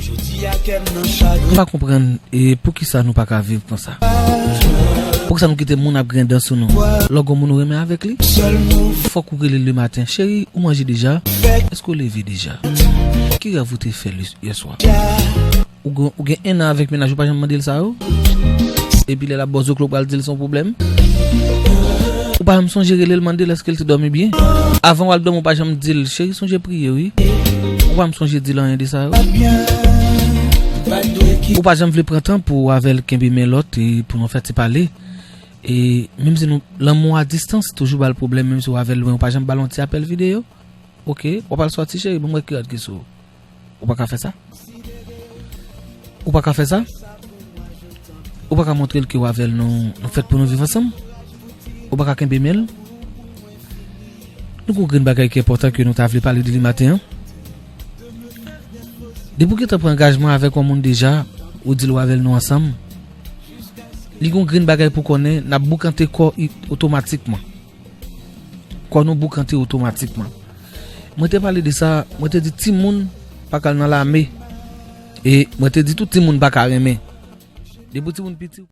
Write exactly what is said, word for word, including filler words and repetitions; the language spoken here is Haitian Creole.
M pa konprann e poukisa nou pa ka viv konsa. Poukisa nou kite moun ap griyen dan sou nou? Lè w gen yon moun ou renmen avèk li, fòk ou rele l lematen. Cheri, ou manje deja? Èske w leve deja? Ki rèv ou te fè l yè swa? Ou gen, ou gen en an avèk mennaj ou, pa janm mande l sa yo? Epi lè l ap ba w zoklo, ou pral di l se yon pwoblèm? Ou pa janm sonje rele l, mande l èske l te dòmi byen? Avan w al dòmi, ou pa janm di l, cheri, sonje priye, wi. Ou pa janm sonje di l anyen de sa yo. Ou pa janm vle pran tan pou w avè l kenbe men lòt e pou nou fè ti pale. E menm si nou, lanmou a distans toujou ba l pwoblèm, menm si w avè l lwen, ou pa janm ba l yon ti apèl videyo. Oke, w ap al sòti, cheri, ban m wè ki rad ki sou ou. Ou pa ka fè sa? Ou pa ka fè sa? Ou pa ka montre l ke w avè l, nou, nou fèt pou nou viv ansanm? Ou pa ka kenbe men l? Nou gon grenn bagay ki enpòtan ke nou ta vle pale de li maten an. Depi w gentan pran angajman avèk yon moun deja, ou di l w avè l, nou ansanm, li gon grenn bagay pou konnen, n ap boukante kò i-, otomatikman. Kò nou boukante otomatikman. Mwen te pale de sa, mwen te di timoun pa ka al nan lame. E mwen te di tou timoun pa ka renmen. Depi w timoun piti,